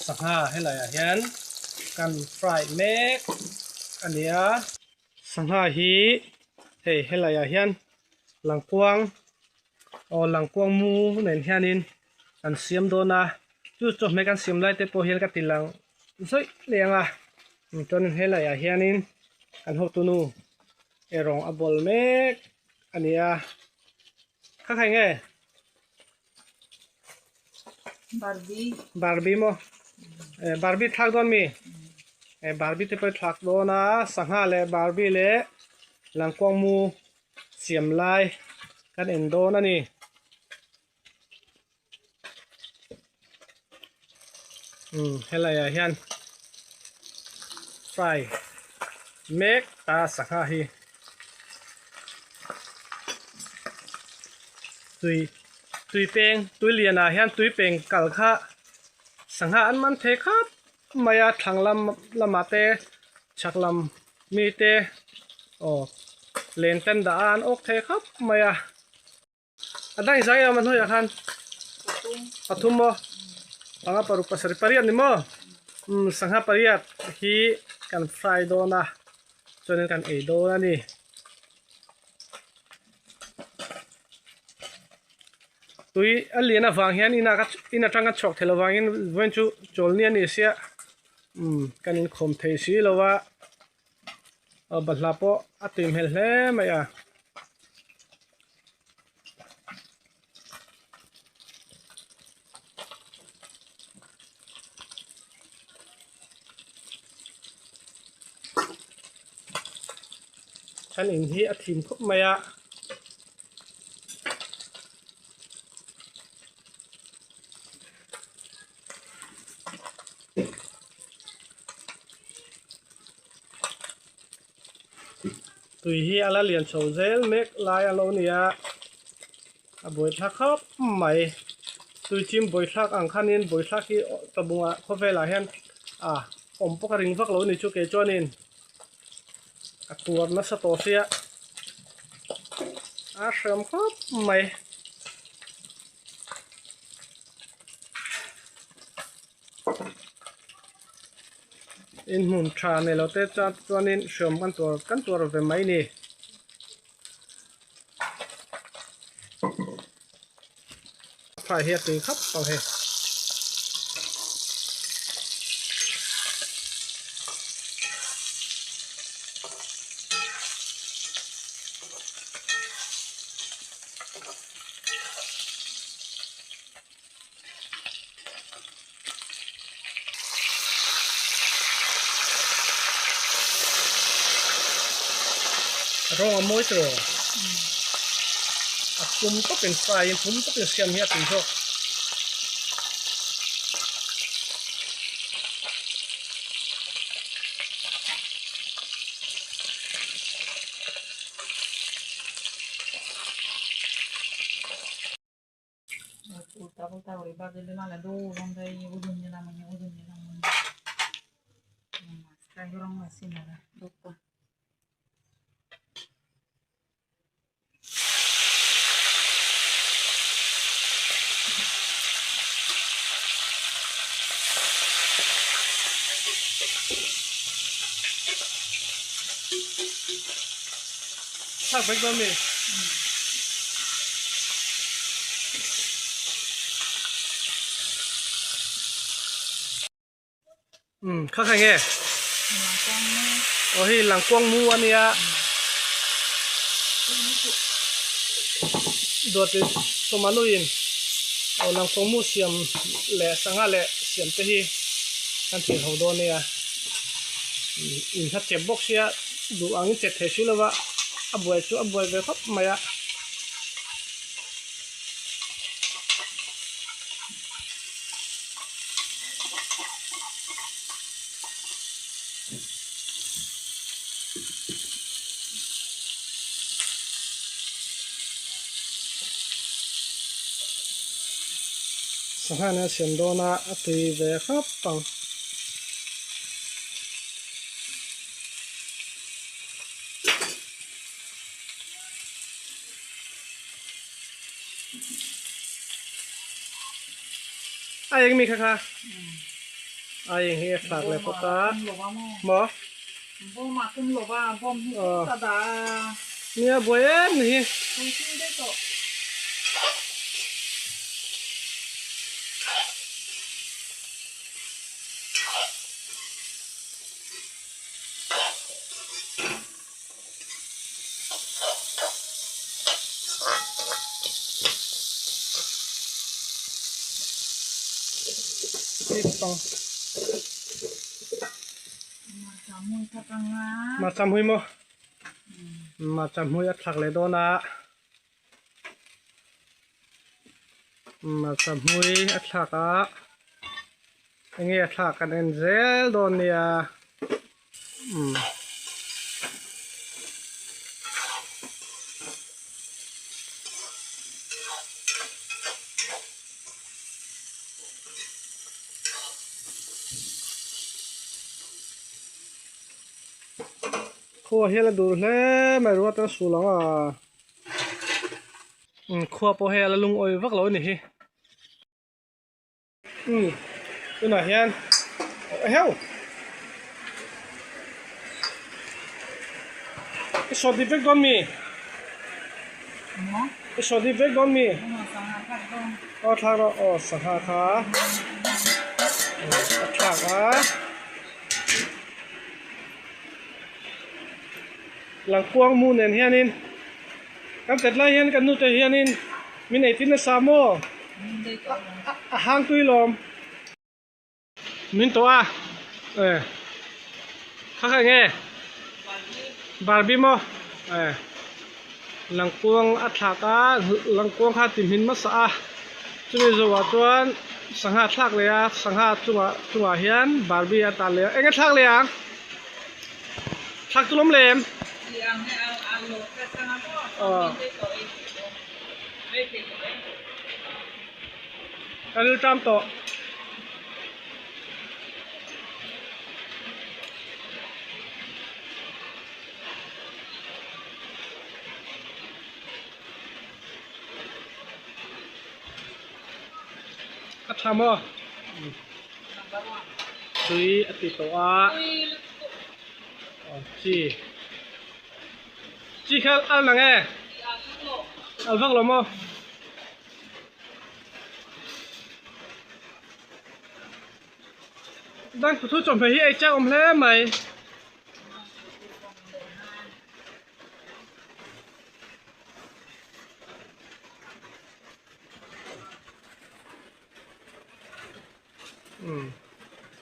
Sangha helai ah hian kan fry mek a ni a. Sangha hi hei helai ah hian langkuang aw langkuang mu nen hianin an siam dawn a chu chawhmeh kan siam lai te pawh hian ka ti lang zawih leng a chuanin helai ah hianin kan hotunu erawng a bawl mek a ni a kha kha eng nge. Barbie. Barbie maw? Eh, Barbie thlak dawn mi? Eh, Barbie te pawh thlak dawn a, sangha leh Barbie leh langkuang mu siam lai kan en dawn a ni. Um, helai ah hian fry mek ta sangha hi. Tui tui peng tui lian ah hian tui peng kal kha sangha an man thei khawp mai a thlang lam lamah te chhak lam mi te aw len ten dah a an awk thei khawp mai a. A dang zai a hnuaiah khan pathum maw panga paruk pasarih pariat ni maw umm sangha pariat hi kan fry dawn a chuanin kan ei dawn a ni. Tui a lian avang hian inah ka in atang ka chhuak thei lovangin vawiin chu chawlni a ni sia umm kan inkhawm thei si lo a. Aw balhla pawh a tui hmel hle mai a. Kan in hi a thim khawp mai a. Tui hi a la lian chho zel mek lai a lo ni a, a buaithlak khawp mai. Tui chim buaithlak ang khanin buaithlak hi tlabungah khawvelah hian a awm pawh ka ring vak lo a ni chu kei chuanin a tuar nasa tawh sia a hreawm khawp mai. In hmun tha nei lo te chuan chuanin hreawm kan tuar kan tuar ve mai ni. Fry hi a tui khawp ang hei. Rawng a mawi tawh a pum tawkin fry in pum tawkin siam hi a tui zawk. Thlak vek dawn mi? Umm kha kha nge? Aw hei langkuang mu a nia. Dawt sawmanuin aw langkuang mu siam leh sangha leh siam te hi kan thlir ho dawn nia. In hla chep bawk sia duh angin chet thei si lova a buai chu a buai ve khawp mai a. Sangha nen a siam dawn a a tui ve khawp ang. A eng mi kha kha. Aieng hi a thlak leh bawk a. Maw? Aw. Nia buai em ni hi. Hmarcha hmui maw hmarcha hmui a thlak leh dawn a hmarcha hmui a thlak a enge a thlak kan en zel dawn nia. Umm. Khua hian a dur hle mai ruat a sul ang a. Umm khua pawh hei a la lungawi vak lo a ni hi. Umm tunah hian eheu i sawt dip vek dawn mi i sawt dip vek dawn mi aw thlak rawh aw sangha kha a thlak a langkuang mu nen hianin kan tet lai hian kan nute hianin min ei tir nasa maw. A hang tui lawm. Min tawh a. E. Kha kha enge? Barbie maw? E. Langkuang a thlak a, langkuang kha ti hmin hmasa a. Chumi zawhah chuan sangha thlak leh a, sangha chungah chungah hian Barbie a tan leh a. Enge thlak leh ang? Thlak chu lawm lem. Aw. Ka ril ṭam tawh. A ṭha maw? Tui a ti tawh a. Aw chi. Chi kha al nang e? Al vak lo maw? Dang thu chawhmeh hi ei chak awm hle mai. Umm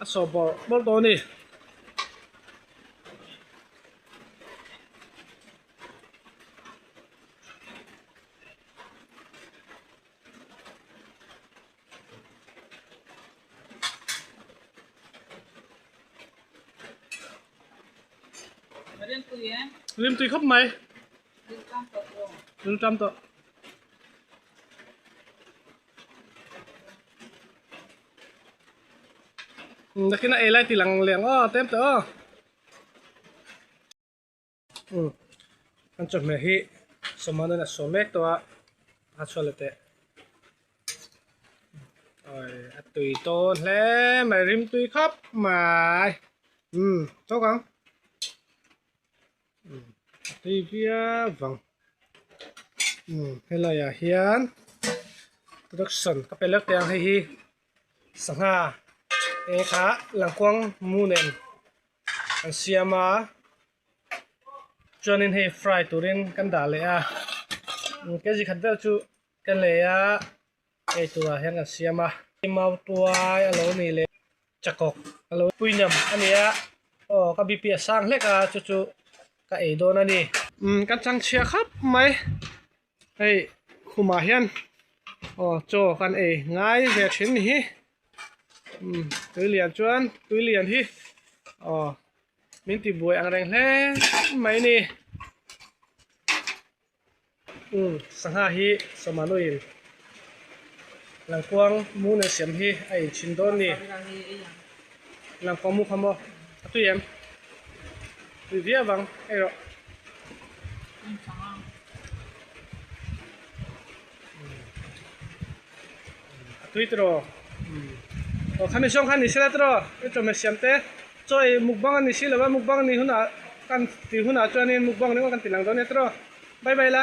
a sawh bawrh bawrh dawn a ni. Rim tui khawp mai. Rim tam tawh. Nakin a ei lai ti lang leh ang aw tlem teh aw. Umm an chawhmeh hi sawmhmanin a saw mek tawh a a chhuah leh teh awi a tui tawn hle mai rim tui khawp mai umm tawk ang umm a tui viau vang umm helai ah hian production ka pe lek teh ang hei hi sangha eng kha langkuang mu nen. An siam a chuanin hei fry turin kan dah leh a kg khat vel chu kan lei a ei turah hian kan siam a mau tuai a lo ni leh chakawk a lo pui nam a ni a aw ka bp a sang hlek a chu chu ka ei dawn a ni. Umm kan chang chhia khawp mai hei khumah hian aw chaw kan ei ngai ve thin ni hi. Umm tui lian chuan tui lian hi aw min ti buai ang reng hle mai ni umm sangha hi sawmanuin langkuang mu nen siam hi a inchhin dawn ni langkuang mu kha maw a tui em tui viau ang erawh. A tui tiraw? Umm. Aw khami zawng kha ni sela tiraw i chawhmeh siam te chaw ei mukbang a ni si lova mukbang ni hunah kan tih hunah chuanin mukbang ringawt kan ti lang dawn nia tiraw bye bye la.